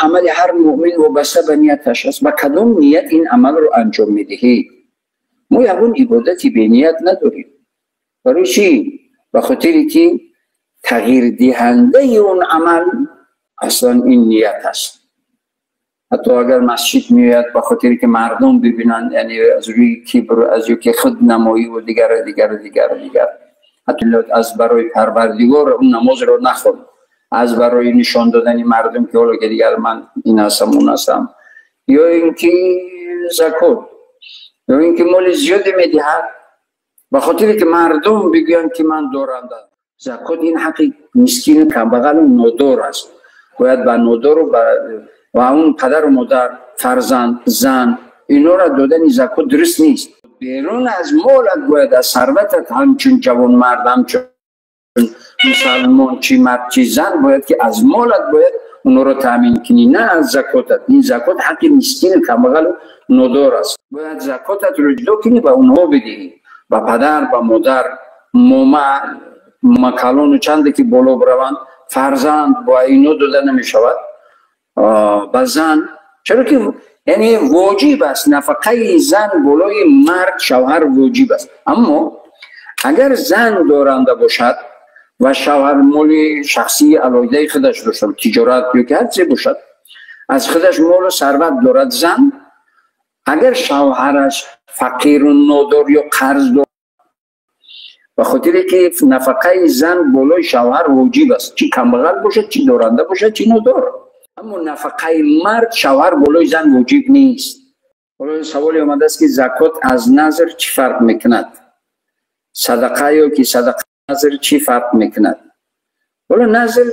Амали ҳар муъмин вобаста ба нияташ аст. Ба кадом ният ин амалро анҷом медиҳӣ? Мо ягон ибодати беният надорем. Барои чӣ? Ба хотире ки тағйирдиҳандаи он амал аслан ин ният аст. Ҳатто агар масҷид меояд ба хотире ки мардум бибинанд, яъне аз рӯи кибр, аз ё ки худнамоӣ ва дигар дигар дигар дигар, ҳатто аз барои Парвардигор он намозро нахонд, аз барои нишон додани мардум ки ҳоло ки дигар ман ин ҳастам, он ҳастам, ё ин ки закот, ё ин ки моли зиёде медиҳад ба хотире ки мардум бигӯянд ки ман доранда. Закот ин ҳаққи мискину камбағалу нодор аст. Бояд ба нодору ва он падару модар, фарзанд, зан, инора додани закот дуруст нест. Берун аз молат бояд аз сарватат ҳамчун ҷавонмард, ҳамчун мусалмон, чи мард чи зан, бояд ки аз молат бояд онҳоро таъмин кунӣ, на аз закотат. Ин закот ҳаққи мискину камбағалу нодор аст. Бояд закотатро ҷудо кунӣ, ба онҳо бидиҳӣ, ба падар, ба модар, мома, макалону чанде ки боло бираванд, фарзанд бо ино дода намешавад, ба зан. Чаро ки яъне воҷиб аст нафақаи зан болои мард, шавҳар воҷиб аст. Аммо агар зан доранда бошад ва шавҳар моли шахсии алоҳидаи худаш дошта, тиҷорат ё ки ҳар чизе бошад, аз худаш молу сарват дорад зан, агар шавҳараш фақиру нодор ё қарздор, ба хотире ки нафақаи зан болои шавҳар воҷиб аст, чӣ камбағал бошад, чӣ доранда бошад, чӣ нодор. Аммо нафақаи мард шавҳар болои зан воҷиб нест. Ҳоло саволе омадааст ки закот аз назр чӣ фарқ мекунад? Садақа ё ки садақа назр чӣ фарқ мекунад? Ҳоло назр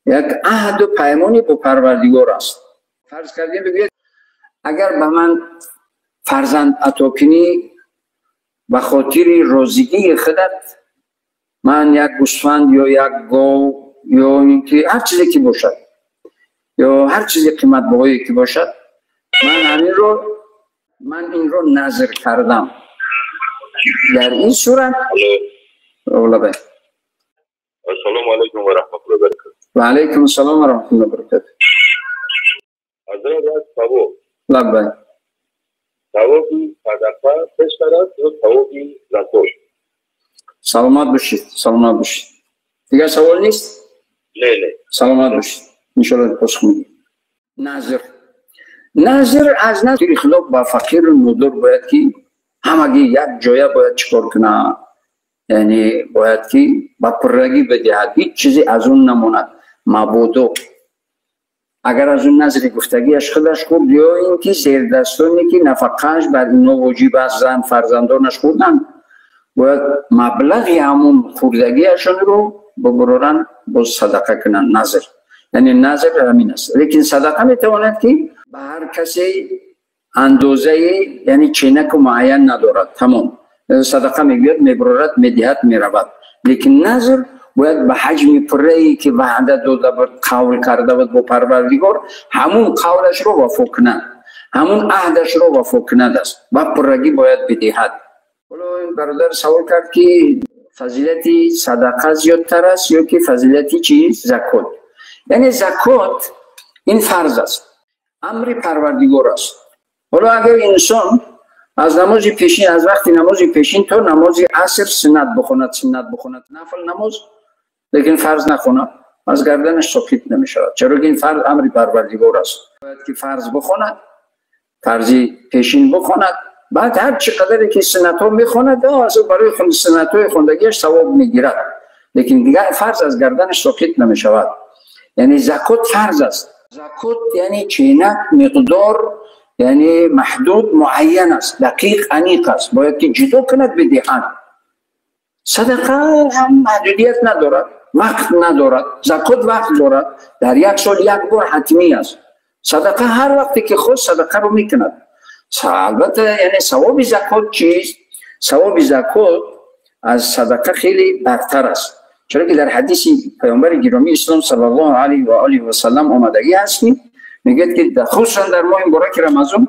як аҳду паймоне бо Парвардигор аст. Фарз кардем, бигӯяд, агар ба ман фарзанд ато кунӣ, ба хотири розигии худат ман як гӯсфанд ё як гов ё ин ки ҳар чизе ки бошад, ё ҳар чизи қиматбаҳое ки бошад, ман ҳаминро, ман инро назр кардам. Дар ин сурат лабай. Ассалому алайкум ва раҳматуллоҳи ва баракатуҳ. Ва алайкум ассалом ва раҳматуллоҳи ва баракатуҳ. Ҳазрат, як савол. Лабай. Савоби садақа бештар аст ё савоби закот? Саломат бошед, саломат бошед. Дигар савол нест? Не, не. Саломат бошед. Иншоалло посух медиҳем. Назр. Назр аз назри Худо ба фақиру нодор бояд ки ҳамагӣ як ҷоя бояд чӣ кор кунад? Яъне бояд ки ба пуррагӣ бидиҳад, ҳеҷ чизе аз он намонад. Мабодо агар аз он назри гуфтагиаш худаш хӯрд, ё ин ки зердастоне ки нафақааш бар ино воҷиб аст, зан, фарзандонаш хӯрданд, бояд маблағи ҳамон хӯрдагиашонро бубуроранд, боз садақа кунанд. Назр яъне назр ҳамин аст. Лекин садақа метавонад ки ба ҳар касе андозаи, яъне ченаку муайян надорад, тамом. Садақа мегӯяд, мебурорад, медиҳад, меравад. Лекин назр бояд ба ҳаҷми пуррае ки ваъда дода буд, қавл карда буд бо Парвардигор, ҳамун қавлашро вафо кунад, ҳамун аҳдашро вафо кунад аст, ба пуррагӣ бояд бидиҳад. Ҳоло ин бародар савол кард ки фазилати садақа зиёдтар аст ё ки фазилати чи? Закот. Яъне закот ин фарз аст, амри Парвардигор аст. Ҳоло агар инсон аз намози пешин, аз вақти намози пешин то намози аср суннат бихонад, суннат бихонад, нафл намоз, лекин фарз нахонад, аз гарданаш соқит намешавад. Чаро ки ин фарз амри Парвардигор аст. Бояд ки фарз бихонад, фарзи пешин бихонад, баъд ҳар чӣ қадаре ки суннатҳо мехонад, аз барои суннатҳои хондагиаш савоб мегирад, лекин дигар фарз аз гарданаш соқит намешавад. Яъне закот фарз аст. Закот яъне ченак, миқдор, яъне маҳдуд, муайян аст, дақиқ, аниқ аст, бояд ки ҷудо кунад, бидиҳанд. Садақа ҳам маҳдудият надорад, вақт надорад. Закот вақт дорад, дар як сол як бор ҳатмӣ аст. Садақа ҳар вақте ки хост садақаро мекунад. Албатта яъне савоби закот чист? Савоби закот аз садақа хеле бартар аст. Чаро ки дар ҳадиси паёмбари гиромии ислом саллаллоҳу алайҳи ва олиҳи васаллам омадагӣ ҳаст ки мегӯяд ки хусусан дар моҳи мубораки Рамазон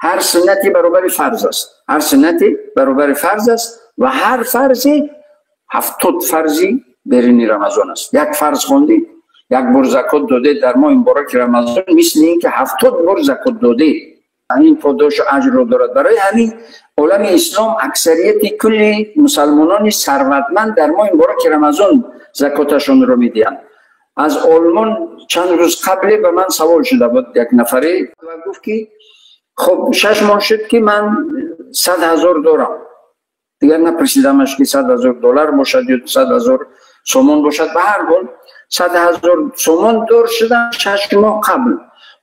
ҳар суннати баробари фарз аст, ҳар суннати баробари фарз аст ва ҳар фарзе 70 фарзи берини Рамазон аст. Як фарз хондӣ, یک بار زکات داده در ماه مبارک رمضان مثل این که 70 بار زکات داده، این پاداش و اجر رو دارد. برای همین عالم اسلام اکثریت کل مسلمانان ثروتمند در ماه مبارک رمضان زکاتشون رو میدهند. از آلمان چند روز قبل به من سوال شده بود یک نفری و گفت که خب 6 ماه شد که من 100,000 دارم. دیگر نپرسیدمش که 100,000 دلار باشد یا 100,000 سومان باشد، به هر حال 100,000 سومان دار شدم 6 ماه قبل.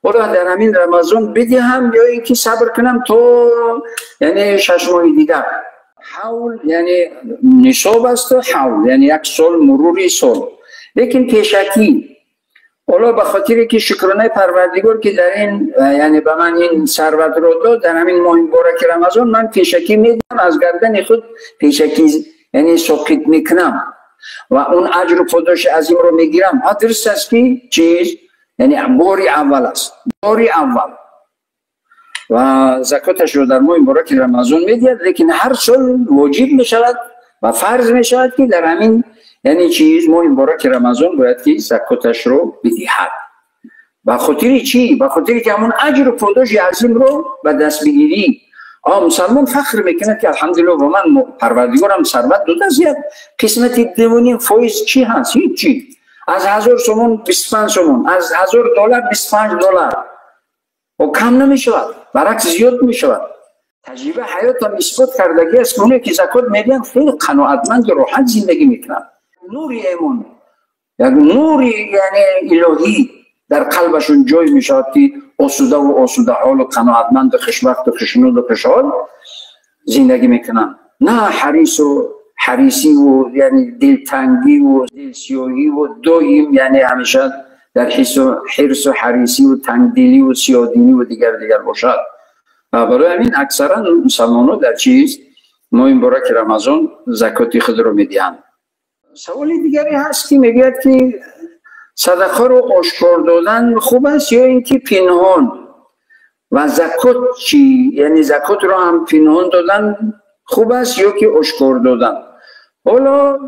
حالا در همین رمضان بدهم یا اینکه صبر کنم تا یعنی 6 ماه دیگر. حول یعنی نصاب است و حول یعنی یک سال، مروری سال. لیکن پیشکی حالا به خاطر که شکرانه پروردگار که در این یعنی به من این ثروت رو داد در همین ماه مبارک رمضان، من پیشکی میدم از گردن خود، پیشکی یعنی ساقط میکنم و اون اجر و پاداش عظیم رو میگیرم. ها درست است که چیز یعنی باری اول است، باری اول و زکاتش رو در ماه مبارک رمضان میدید، لیکن هر سال واجب میشود و فرض میشود که در همین یعنی چیز ماه مبارک رمضان باید که زکاتش رو بدهد. به خاطر چی؟ به خاطر که همون اجر و پاداش عظیم رو به دست بگیری. مسلمان فخر میکنه که الحمدلله و من پروردگارم ثروت داده، زیاد قسمت 2.5 فایز چی هست؟ هیچی. از 1000 سومون 25 سومون، از 1000 دلار 25 دلار و کم نمیشود، برعکس زیاد میشود. تجربه حیات هم اثبات کردگی است که اونایی که زکات میدن خیلی قناعتمند و راحت زندگی میکنن. نور ایمان، یک نور یعنی الهی در قلبشون جای میشود که آسوده و آسوده حال و قناعتمند و خوشبخت و خوشنود و خوشحال زندگی میکنن، نه حریص و حریصی و یعنی دلتنگی و دلسیاهی و دایم یعنی همیشه در حس و حرص و حریصی و تنگدلی و سیادینی و دیگر دیگر باشد. و برای همین اکثرا مسلمان‌ها در چیز ماه مبارک رمضان زکات خود رو میدهند. سوال دیگری هست که میگوید که صدقه رو آشکار دادن خوب است یا اینکه پنهان؟ و زکات چی؟ یعنی زکات رو هم پنهان دادن خوب است یا که آشکار دادن؟ حالا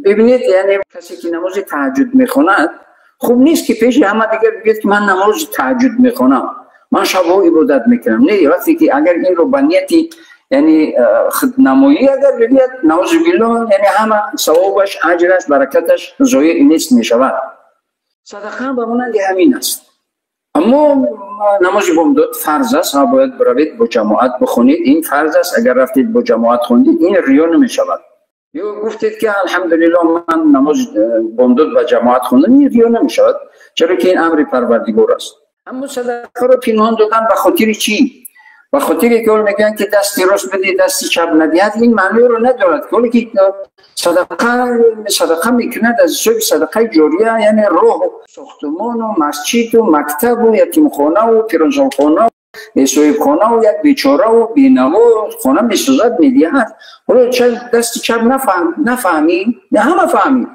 ببینید، یعنی کسی که نماز تهجد میخواند خوب نیست که پیش همه دیگر بگید که من نماز تهجد میخوانم، من شبها عبادت میکنم. نه، وقتی که اگر این رو با نیتی یعنی خودنمایی اگر بگید نعوذ بالله، یعنی همه ثوابش، اجرش، برکتش ضایع نیست میشود. صدقه هم به مانند همین است. اما نماز بامداد فرض است، باید بروید با جماعت بخونید، این فرض است. اگر رفتید با جماعت خوندید این ریا نمیشود. یا گفتید که الحمدلله من نماز بامداد با جماعت خوندم، این ریا نمیشود، چرا که این امر پروردگار است. اما صدقه رو پنهان دادن به خاطر چی؟ به خاطر که اون میگن که دستی راست بده دستی چپ ندهد، این معنی رو ندارد. که که صدقه میکند از حساب صدقه جاریه، یعنی راه و ساختمان و مسجد و مکتب و یتیمخانه و پیرانسالخانه و صاحبخانه و یک بیچاره و بینوا خانه میسازد میدهد. حالا چه دستی چپ نفهمی، نه همه فهمی.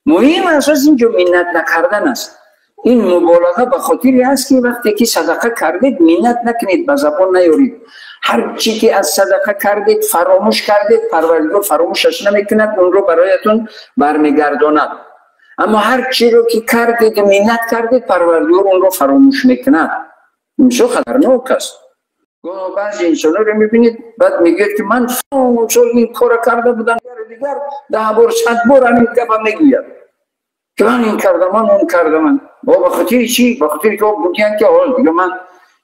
مهم اساس اینجا منت نکردن است. این مبالغه به خاطری است که وقتی که صدقه کردید منت نکنید، به زبان نیارید. هر چی که از صدقه کردید فراموش کردید، پروردگار فراموشش نمیکند، اون رو برایتون برمیگرداند. اما هر چی رو که کردید منت کردید، پروردگار اون رو فراموش میکند. این چه خطرناک است. گاه بعضی انسان‌ها رو میبینید بعد میگه که من فلان سال این کار کرده بودم، دیگر 10 بار 100 بار همین گپ میگوید که من این کردم، من اون کردم. با به خاطر چی؟ به خاطر که بگن که حال دیگه من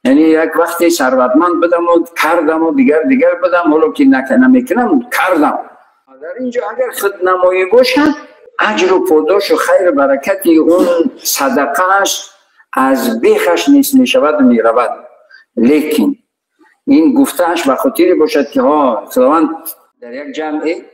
یعنی یک وقتی ثروتمند بدم و کردم و دیگر دیگر بدم، حالا که نمیکنم کردم. در اینجا اگر خودنمایی باشد، اجر و پاداش و خیر و برکت اون صدقهش از بیخش نیست میشود و میرود. لیکن این گفتهش به خاطر باشد که ها خداوند در یک جمعی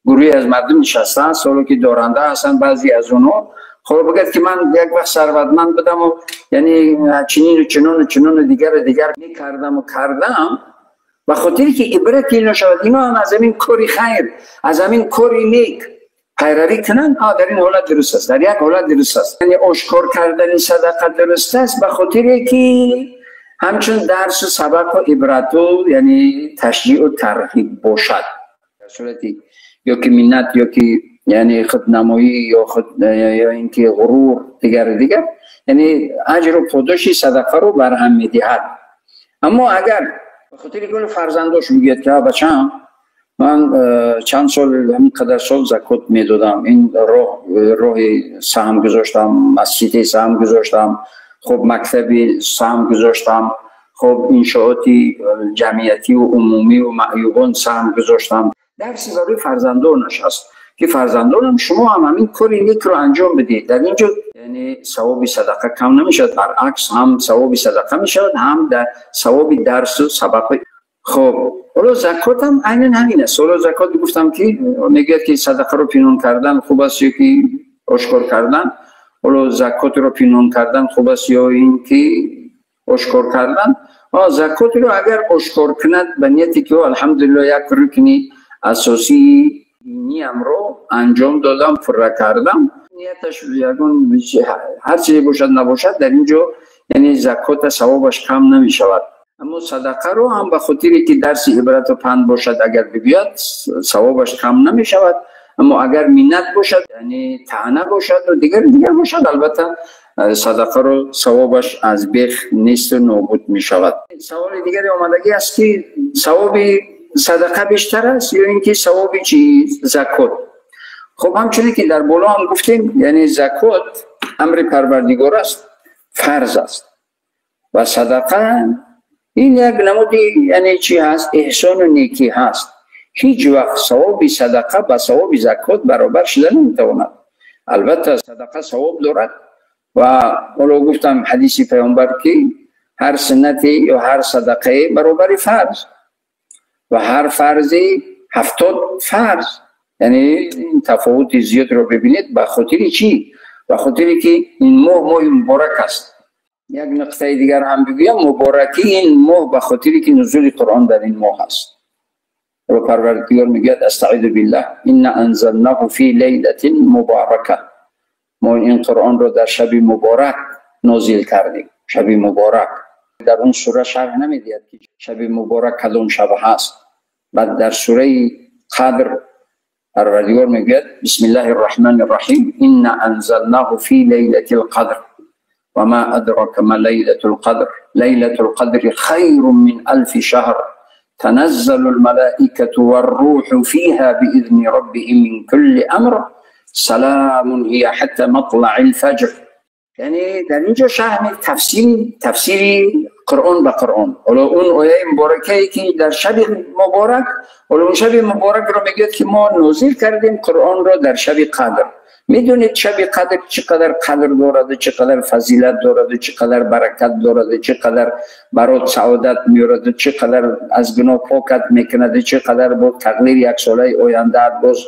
گروهی از مردم نشستن، سالو که دارنده هستن بعضی از اونها، خب بگید که من یک وقت ثروتمند بدم و یعنی چنین و چنون و چنون و دیگر و دیگر میکردم و کردم، به خاطری که عبرت اینا شود، اینا هم از همین کاری خیر، از همین کاری نیک پیروی کنن. در این حالت درست است، در یک حالت درست است. یعنی آشکار کردن صدقه درست است به خاطری که همچون درس و سبق و عبرت و یعنی تشجیع و ترغیب باشد. در صورتی یا که منت یا که یعنی خودنمایی یا خود یا اینکه غرور دیگر دیگر، یعنی اجر و پاداش صدقه رو برهم میدهد. اما اگر به خاطر اینکه فرزنداش میگه که بچه‌م من چند سال همین قدر سال زکات میدادم، این راه سهم گذاشتم، مسجد سهم گذاشتم، خب مکتبی سهم گذاشتم، خب انشاءاتی جمعیتی و عمومی و معیوبان سهم گذاشتم، درسی برای فرزندانش است که فرزندانم شما هم همین کار نیک رو انجام بدید. در اینجا یعنی ثواب صدقه کم نمیشد، برعکس هم ثواب صدقه میشد، هم در ثواب درس و سبق. خب حالا زکات هم عیناً همین است. حالا زکات گفتم که میگه که صدقه رو پنهان کردن خوب است یا که آشکار کردن. حالا زکات رو پنهان کردن خوب است یا اینکه آشکار کردن. زکات رو اگر آشکار کند به نیتی که الحمدلله یک رکنی اساسی دینیم رو انجام دادم، پره کردم، نیتش یگان هر چیزی باشد نباشد، در اینجا یعنی زکات ثوابش کم نمی شود. اما صدقه رو هم به خاطری که درس عبرت و پند باشد اگر بگوید ثوابش کم نمی شود. اما اگر منت باشد، یعنی طعنه باشد و دیگر دیگر باشد، البته صدقه رو ثوابش از بیخ نیست و نابود می شود. سوال دیگری آمدگی است که ثواب صدقه بیشتر است یا اینکه ثواب چی؟ زکات. خب همچنین که در بالا هم گفتیم، یعنی زکات امر پروردگار است، فرض است، و صدقه این یک نمود یعنی چی هست؟ احسان و نیکی هست. هیچ وقت ثواب صدقه با ثواب زکات برابر شده نمیتواند. البته صدقه ثواب دارد و حالا گفتم حدیث پیامبر که هر سنتی یا هر صدقه برابر فرض و هر فرضی 70 فرض، یعنی این تفاوت زیاد رو ببینید. به خاطر چی؟ به خاطر که این ماه ماه مبارک است. یک نقطه دیگر هم بگویم، مبارکی این ماه به خاطر که نزول قرآن در این ماه است. و پروردگار میگوید استعیذ بالله ان انزلناه فی لیلة مبارکه، ما این قرآن رو در شب مبارک نازل کردیم. شب مبارک در اون سوره شرح نمیدهد که شب مبارک کدام شب هست. بعد در سوره قدر پروردگار میگوید بسم الله الرحمن الرحیم ان انزلناه فی لیلة القدر وما ادراک ما لیلة القدر لیلة القدر خیر من الف شهر تنزل الملائكة والروح فيها بإذن ربهم من كل أمر سلام هي حتى مطلع الفجر. یعنی در اینجا شرح تفسیر قرآن به قرآن. حالا اون آیه مبارکه که در شب مبارک، حالا اون شب مبارک رو میگه که ما نازل کردیم قرآن را در شب قدر. میدونید شب قدر چقدر قدر دارد، چقدر فضیلت دارد، چقدر برکت دارد، چقدر برات سعادت میارد، چقدر از گناه پاکت میکند، چقدر با تقدیر یک ساله آینده باز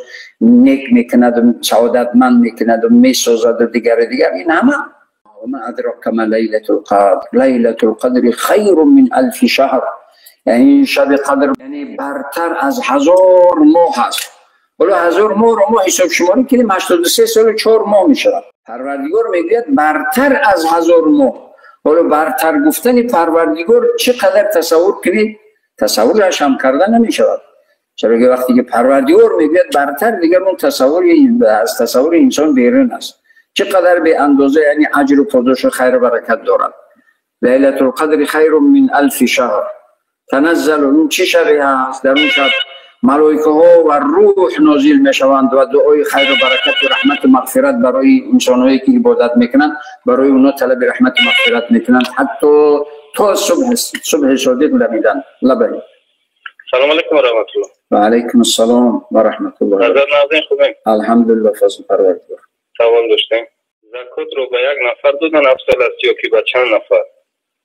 نیک میکند، سعادتمند میکند و میسازد و دیگر دیگر. این همه وما ادراک ما لیلة القدر لیلة القدر خیر من الف شهر، یعنی شب قدر یعنی برتر از 1000 ماه است. حالا 1000 ماه رو ما حساب شماری کنیم 83 سال و 4 ماه میشود. پروردگار میگوید برتر از 1000 ماه. حالا برتر گفتن پروردگار چقدر تصور کنید، تصورش هم کرده نمیشود. چرا که وقتی که پروردگار میگوید برتر، دیگر اون تصور از تصور انسان بیرون است. چقدر به اندازه یعنی اجر و پاداش و خیر و برکت دارد. لیلة القدر خیر من الف شهر تنزل. اون چه شبی هست؟ در اون شب ملائکه ها و روح نازل میشوند و دعای خیر و برکت و رحمت و مغفرت برای انسانهایی که عبادت میکنند، برای اونا طلب رحمت و مغفرت میکنند حتی تا صبح صادق لبیدن. لبیک. سلام علیکم و رحمت الله. و علیکم السلام و رحمت الله. نظر نازین خوبیم؟ الحمدلله فضل پروردگار. سوال داشتیم، زکات رو به یک نفر دادن افضل است یا که به چند نفر؟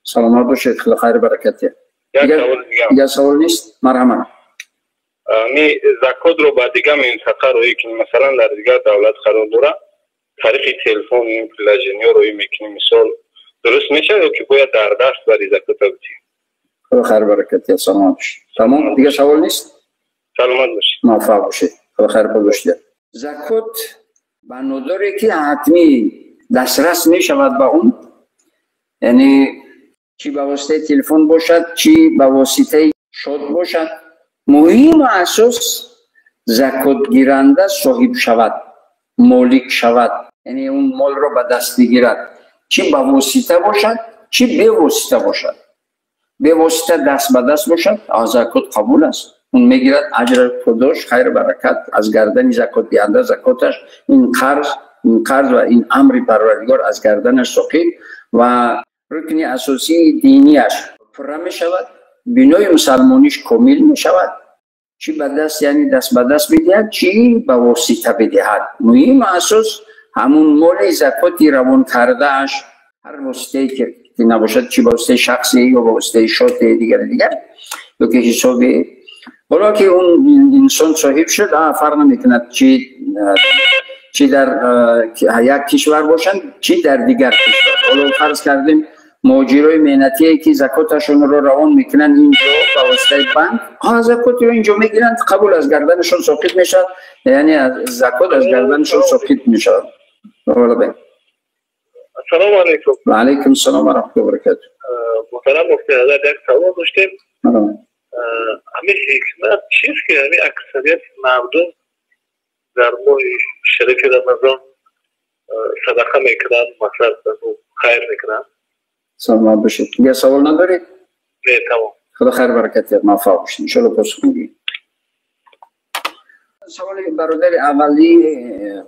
سلامت باشید، خدا خیر برکت. دیگه سوال نیست؟ مرحبا. می زکات رو به دیگه منطقه روی کنیم، مثلا در دیگر دولت قرار داره، طریق تلفن این پلاژنیا روی میکنیم، مثال درست میشه یا که باید در دست برای زکات بدیم؟ خدا خیر برکت. سلامت باشید. تمام، دیگه سوال نیست؟ سلامت باشید، موفق باشید، خدا خیر باشید. زکات بناداری که حتمی دسترس میشود به اون، یعنی چی به واسطه تلفن باشد چی به واسطه شاد باشد، مهم و اساس закот гиранда соҳиб шавад, молик шавад, яъне он молро ба даст бигирад, чӣ ба восита бошад, чӣ бевосита бошад. Бевосита даст ба даст бошад, закот қабул аст. Он мегирад аҷр, подош, хайр, баракат аз гардани закотдиҳанда, закоташ ин қарз ва ин амри Парвардигор аз гарданаш соқит ва рукни асосии динияш пурра мешавад, бинои мусалмониш комил мешавад. Чӣ ба даст, яъне даст ба даст бидиҳад, чӣ ба восита бидиҳад. Муҳим асос ҳамун моли закоти равон кардааш, ҳар воситае ки набошад, чӣ ба воситаи шахсӣ ё ба воситаи шоте дигар дигар, ё ки ҳисоби ҳоло ки он инсон соҳиб шуд, фарқ намекунад чӣ дар як кишвар бошанд, чӣ дар дигар кишвар. Ҳоло фарз кардем муҳоҷирои меҳнатие ки закоташонро равон мекунанд инҷо ба воситаи банк, закотро инҷо мегиранд, қабул аз гарданашон соқит мешавад, яъне закот аз гарданашон соқит мешавад. Ассалому алайкум. Ва алайкум ассалом ва раҳматуллоҳи ва баракатуҳ. Муҳтарам муфти ҳазрат, як савол доштем. Ҳамин ҳикмат чист ки ҳамин аксарияти мардум дар моҳи шарифи Рамазон садақа мекунанд, масалан хайр мекунанд? Саломат бошед. Дигар савол надоред? Не, тамом. Худо хайр баракат диҳад, муваффақ бошед. Иншоалло посух мегӯем. Саволи бародари аввалӣ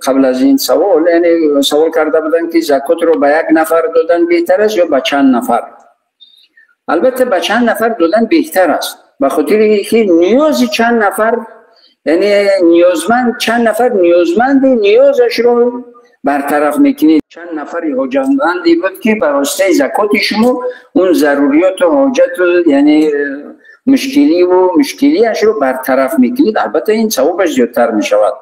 қабл аз ин савол, яъне савол карда буданд ки закотро ба як нафар додан беҳтар аст ё ба чанд нафар? Албатта ба чанд нафар додан беҳтар аст, ба хотири ки ниёзи чанд нафар, яъне ниёзманд чанд нафар ниёзманди ниёзашро бартараф мекунед. Чанд нафари ҳоҷатманде буд ки ба воситаи закоти шумо он заруриёту ҳоҷату яъне мушкиливу мушкилиашро бартараф мекунед, албатта ин савобаш зиёдтар мешавад.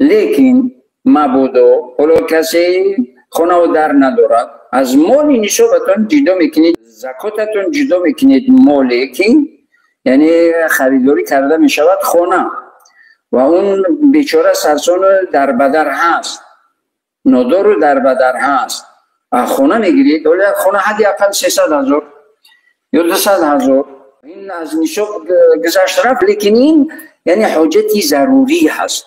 Лекин мабодо ҳоло касе хонаву дар надорад, аз моли нисобатон ҷудо мекунед, закотатон ҷудо мекунед моле ки яъне харидорӣ карда мешавад хона, ва он бечора сарсону дарбадар ҳаст, нодору дарбадар ҳаст, хона мегиред, ҳоло хона ҳадди ақал 300 000 ё 200 000, ин аз нисоб гузашт рафт, лекин ин яъне ҳоҷати зарурӣ ҳаст,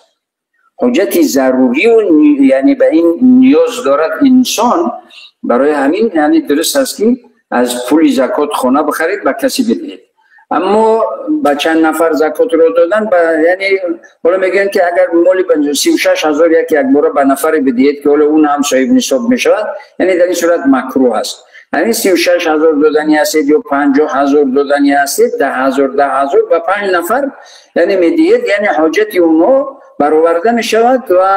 ҳоҷати зарурию яъне ба ин ниёз дорад инсон. Барои ҳамин яъне дуруст аст ки аз пули закот хона бихаред, ба касе бидиҳед. Аммо ба чанд нафар закотро додан, яъне ҳоло мегӯянд ки агар моли 36 000 як якбора ба нафаре бидиҳед ки ҳоло он ҳам соҳиби нисоб мешавад, яъне дар ин сурат макрӯҳ аст. Ҳамин 36 000 додани ҳастед ё 50 000 додани ҳастед, 10 000 10 000 ба панҷ нафар яъне медиҳед, яъне ҳоҷати онҳо бароварда мешавад ва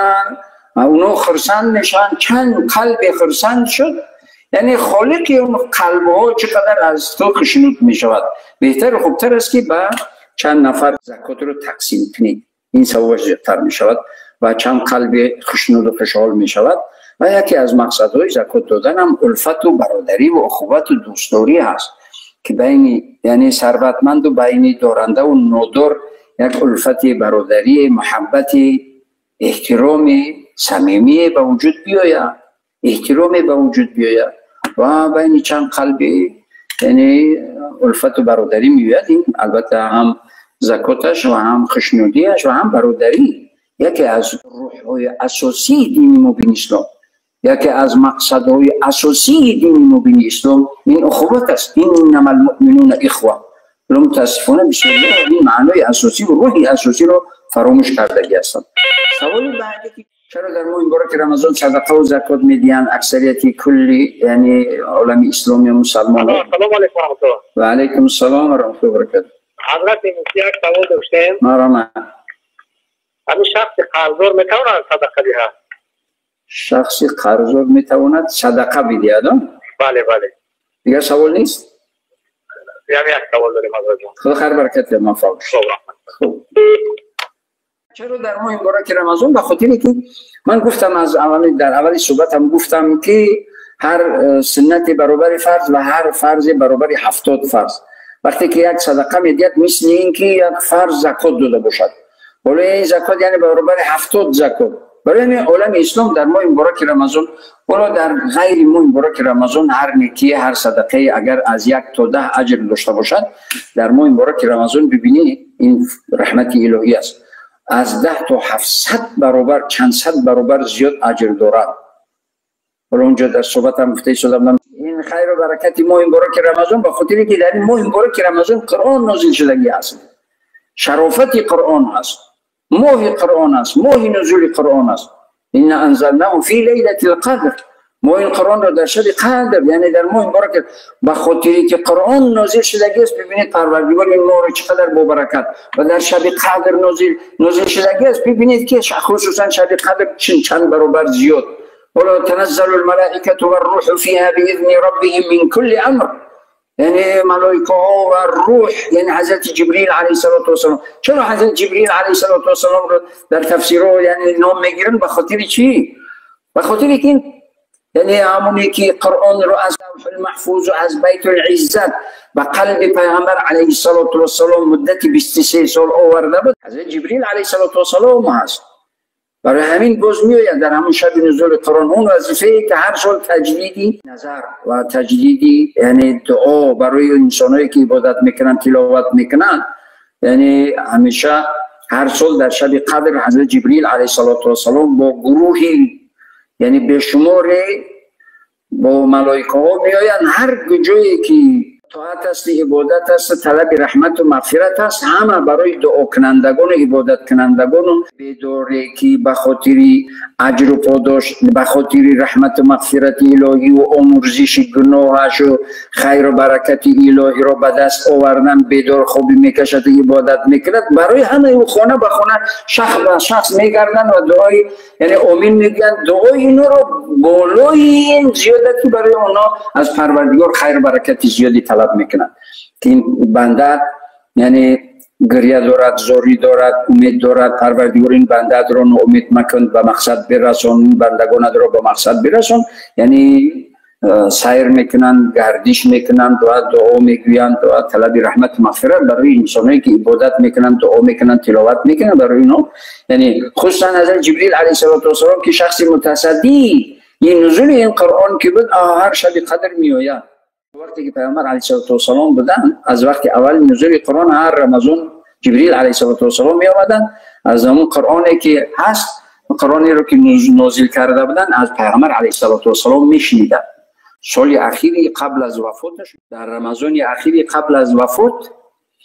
онҳо хурсанд мешаванд. Чанд қалбе хурсанд шуд, яъне холиқи он қалбҳо чӣ қадар аз ту хушнуд мешавад. Беҳтару хубтар аст ки ба чанд нафар закотро тақсим кунед, ин савобаш зиёдтар мешавад ва чанд қалби хушнуду хушҳол мешавад. Ва яке аз мақсадҳои закот додан ҳам улфату бародарӣ ва ухувату дӯстдорӣ ҳаст ки байни яъне сарватманду байни дорандаву нодор як улфати бародарӣ, муҳаббати, эҳтироми самимие ба вуҷуд биёяд, эҳтироме ба вуҷуд биёяд ва байни чанд қалби яъне улфату бародарӣ меояд. Ин албатта ҳам закоташ ва ҳам хушнудиаш ва ҳам бародарӣ яке аз рӯҳҳои асосии дини мубини ислом, яке аз мақсадҳои асосии дини мубини ислом ин ухуват аст. Иннама алмуъминуна ихва. Ҳоло мутаассифона бисёриҳо ин маънои асосӣ ва рӯҳи асосиро фаромӯш кардагӣ ҳастанд. Саволи баъде ки чаро дар моҳи мубораки Рамазон садақаву закот медиҳанд аксарияти кулли яъне олами исломию мусалмонҳо? Ассалому алайкум ва раҳматуллоҳ. Ва алайкум ассалом ва раҳматуллоҳи ва баракатуҳ. Ҳазрати муфти, як савол доштем. Марҳамат. Ҳамин шахси қарздор метавонад садақа диҳад? Шахси қарздор метавонад садақа бидиҳад? Бале, бале. Дигар савол нест? Яъне як савол дорем, ҳазратҷон. Худо хайр баракат диҳад, муваффақ бошед. Хуб, чаро дар моҳи мубораки Рамазон? Ба хотире ки ман гуфтам аз аввали, дар аввали суҳбатам гуфтам ки ҳар суннати баробари фарз ва ҳар фарзе баробари 70 фарз. Вақте ки як садақа медиҳад, мисли ин ки як фарз закот дода бошад. Ҳоло ин закот яъне баробари 70 закот. Барои ҳамин олами ислом дар моҳи мубораки Рамазон, ҳоло дар ғайри моҳи мубораки Рамазон ҳар некие, ҳар садақае агар аз 1 то 10 аҷр дошта бошад, дар моҳи мубораки Рамазон бибинед, ин раҳмати илоҳӣ аст. از 10 تا 700 برابر چند صد برابر زیاد اجر دارد. حالا اونجا در صحبت هم گفته شدم این خیر و برکت ماه مبارک رمضان به خاطر که در این ماه مبارک رمضان قرآن نازل شدگی است، شرافت قرآن است، ماه قرآن است، ماه نزول قرآن است. إنا أنزلناه في ليلة القدر. ما این قرآن را در شب قدر، یعنی در ماه مبارک، به خاطری که قرآن نازل شدگی است. ببینید پروردگار این ماه را چقدر با برکت و در شب قدر نازل شدگی است. ببینید که خصوصا شب قدر چند برابر زیاد. ولا تنزل الملائكة والروح فيها بإذن ربهم من كل أمر. یعنی ملائکه ها و روح، یعنی حضرت جبریل علیه السلام. چرا حضرت جبریل علیه السلام رو در تفسیرها یعنی نام میگیرن؟ به خاطر چی؟ به خاطر که یعنی همونی که قرآن رو از لوح المحفوظ و از بیت العزت به قلب پیغمبر علیه السلام مدت 23 سال آورده بود، حضرت جبریل علیه السلام هست. برای همین باز میآید در همون شب نزول قرآن اون وظیفه که هر سال تجدیدی نظر و تجدیدی یعنی دعا برای انسانایی که عبادت میکنن، تلاوت میکنن، یعنی همیشه هر سال در شب قدر حضرت جبریل علیه السلام با گروهی یعنی به شمار با ملائکه ها میآیند. هر جایی که طاعت است، عبادت است، طلب رحمت و مغفرت است، همه برای دعا کنندگان و عبادت کنندگان و بیداره که به خاطر اجر و پاداش، به خاطر رحمت و مغفرت الهی و آمرزش گناهش و خیر و برکت الهی را به دست آوردن، بیدار خوابی میکشد و عبادت میکند، برای همه او خانه به خانه شخص به شخص میگردن و دعای یعنی آمین میگن. دعای اینا را بالای این زیادتی برای اونا از پروردگار خیر و برکت زیادی طلب میکنند که این بنده یعنی گریه دارد، زاری دارد، امید دارد، پروردگار این بنده را ناامید مکن، به مقصد برسان، این بندگانت را به مقصد برسان. یعنی سیر میکنند، گردش میکنند، دعا میگویند، دعا طلب رحمت مغفرت برای انسانایی که عبادت میکنند، دعا میکنند، تلاوت میکنند برای اینا. یعنی خصوصا حضرت جبریل علیه السلام که شخص متصدی این نزول این قرآن که بود، هر شب قدر میآید. وقتی که پیامبر علیه السلام بودن، از وقت اول نزول قرآن هر رمضان جبریل علیه السلام می آمدن، از همون قرآنی که هست، قرآنی رو که نازل کرده بودن از پیامبر علیه السلام میشنیدن. سال اخیری قبل از وفاتش، در رمضان اخیری قبل از وفات،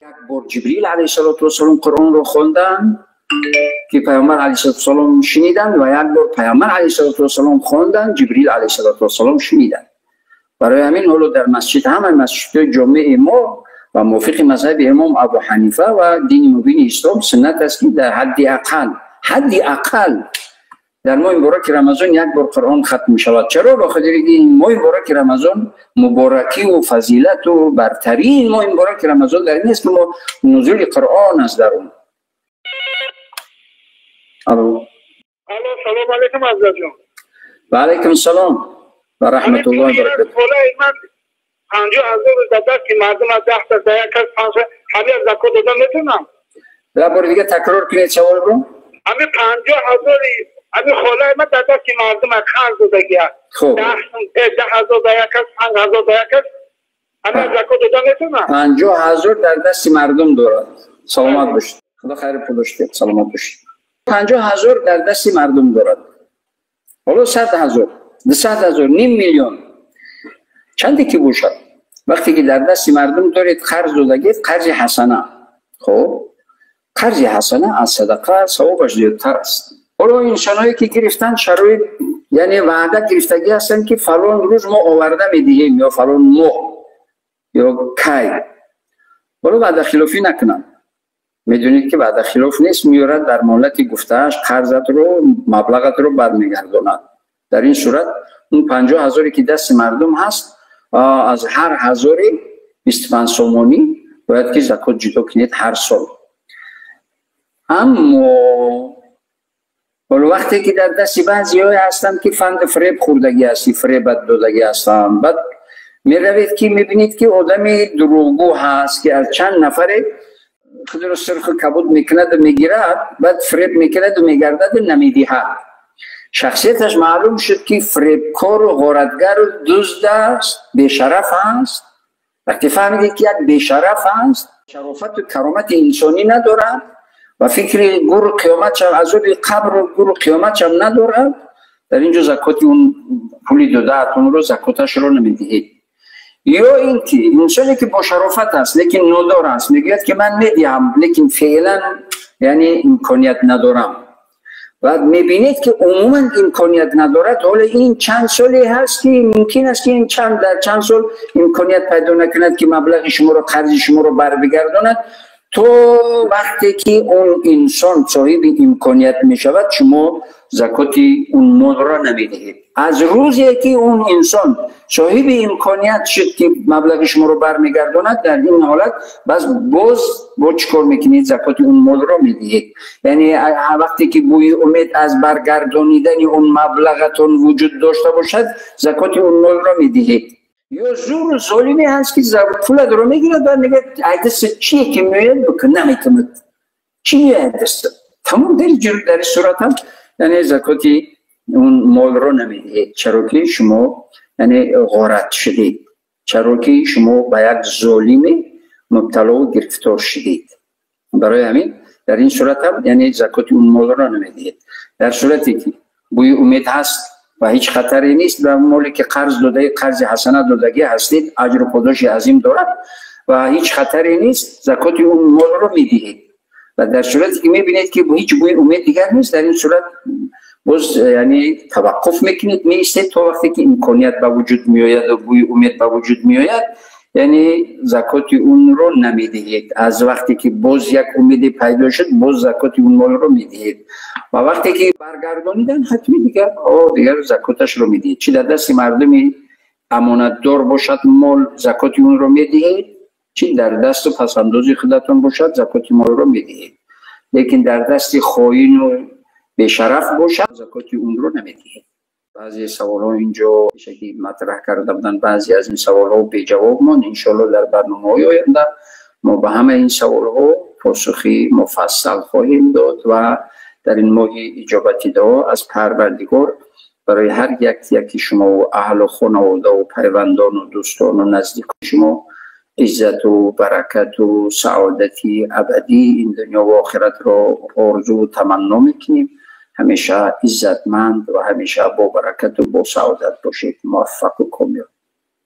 یک بار جبریل علیه السلام قرآن رو خواندن که پیامبر علیه السلام شنیدن و یک بار پیامبر علیه السلام خواندن، جبریل علیه السلام شنیدن. برای همین حالا در مسجد، همه مسجد جامع ما و موافق مذهب امام ابو حنیفه و دین مبین اسلام سنت است که در حد اقل در ماه مبارک رمضان یک بار قرآن ختم می شود. چرا؟ به خاطر اینکه این ماه مبارک رمضان مبارکی و فضیلت و برتری این ماه مبارک رمضان در این است که ما نزول قرآن است در اون. الو الو، سلام علیکم حضرت جان. و علیکم السلام و رحمت الله و برکاته. من 50,000 در دست که مردم از 10 تا یک کس 5 همه از زکات دادن میتونم. یه بار دیگه تکرار کنید سوال رو. همه 50,000 همه خاله من در دست که مردم از قرض دادگی است. خب 10,000 در یک کس، 5,000 در یک کس، همه از زکات دادن میتونم. 50,000 در دست مردم دارد. سلامت باشید. خدا خیر پاداش بده. سلامت باشید. 50,000 در دست مردم دارد. حالا 100,000، 200,000، نیم میلیون، چندی که باشد، وقتی که در دست مردم دارید قرض دادگید، قرض حسنه، خب قرض حسنه از صدقه ثوابش زیادتر است. حالا انسانهایی که گرفتن شرایط یعنی وعده گرفتگی هستند که فلان روز ما آورده میدهیم یا فلان ماه یا کی، حالا وعده خلافی نکنن. میدونید که وعده خلاف نیست، میارد در مهلت گفتهش قرضت رو، مبلغت رو برمیگرداند. در این صورت اون 50,000 که دست مردم هست، از هر هزاری 25 سومانی باید که زکات جدا کنید هر سال. اما وقتی که در دست بعضی های هستند که فند فریب خوردگی هستی، فریبت دادگی هستند، بعد میروید که میبینید که آدمی دروغگو هست که از چند نفر خود را سرخ کبود میکند و میگیرد، بعد فریب میکند و میگردد و نمیدهد. شخصیتش معلوم شد که فریبکار و غارتگر و دزد است، بیشرف است. وقتی فهمیدید که یک بیشرف است، شرافت و کرامت انسانی ندارد، و فکر گور قیامت هم، عذاب قبر و گور قیامت هم ندارد، در اینجا زکات اون پولی داده‌تون رو زکاتش رو نمیدهید. یا اینکه انسانی که با شرافت است لیکن نادار است، میگوید که من میدهم لیکن فعلا یعنی امکانیت ندارم، و میبینید که عموما امکانیت ندارد. حالا این چند سالی هست که ممکن است که این چند در چند سال امکانیت پیدا نکند که مبلغ شما رو، قرض شما رو بر بگرداند. تا وقتی که اون انسان صاحب امکانیت میشود شما زکات اون مال را نمیدهید. از روزی که اون انسان صاحب امکانیت شد که مبلغ شما رو برمیگرداند، در این حالت باز با چیکار میکنید؟ زکات اون مال را میدهید. یعنی وقتی که بوی امید از برگردانیدن اون مبلغتون وجود داشته باشد، زکات اون مال را میدهید. یا زور و ظالمی هست که پول رو میگیرد و میگه ای دست چیه که میاد بکن، نمیتونه چی میاد دست تمام. در صورت هم یعنی زکاتی اون مال رو نمیدهید، چرا که شما یعنی غارت شدید، چرا که شما به یک ظالم مبتلا و گرفتار شدید. برای همین در این صورت هم یعنی زکات اون مال رو نمیدهید. در صورتی که بوی امید هست و هیچ خطری نیست و مالی که قرض داده، قرض حسنه دادگی هستید، اجر و پاداش عظیم دارد و هیچ خطری نیست، زکات اون مال رو میدهید. و در صورتی که میبینید که هیچ بوی امید دیگر نیست، در این صورت باز یعنی توقف میکنید، میایستید تا وقتی که امکانیت به وجود میآید و بوی امید به وجود میآید، یعنی زکات اون رو نمیدهید. از وقتی که باز یک امید پیدا شد، باز زکات اون مال رو میدهید. و وقتی که برگردانیدن، حتمی دیگر زکاتش رو میدهید. چی در دست مردم امانتدار باشد مال، زکات اون رو میدهید، چی در دست پسنداز خودتون باشد، زکات مال رو میدهید. لیکن در دست خائن و بی‌شرف باشد، زکات اون رو نمیدهید. بعضی سوال‌ها اینجا شکی مطرح کرده بودن، بعضی از این سوال‌ها بی جواب ماند. انشالله در برنامه‌های آینده ما به همه این سوال‌ها پاسخی مفصل خواهیم داد و در این ماه اجابت دعا از پروردگار برای هر یک یکی شما و اهل و خانواده و پیوندان و دوستان و نزدیک شما عزت و برکت و سعادت ابدی این دنیا و آخرت را آرزو و تمنا میکنیم. همیشه عزتمند و همیشه با برکت و با سعادت باشید. موفق و کامیاب.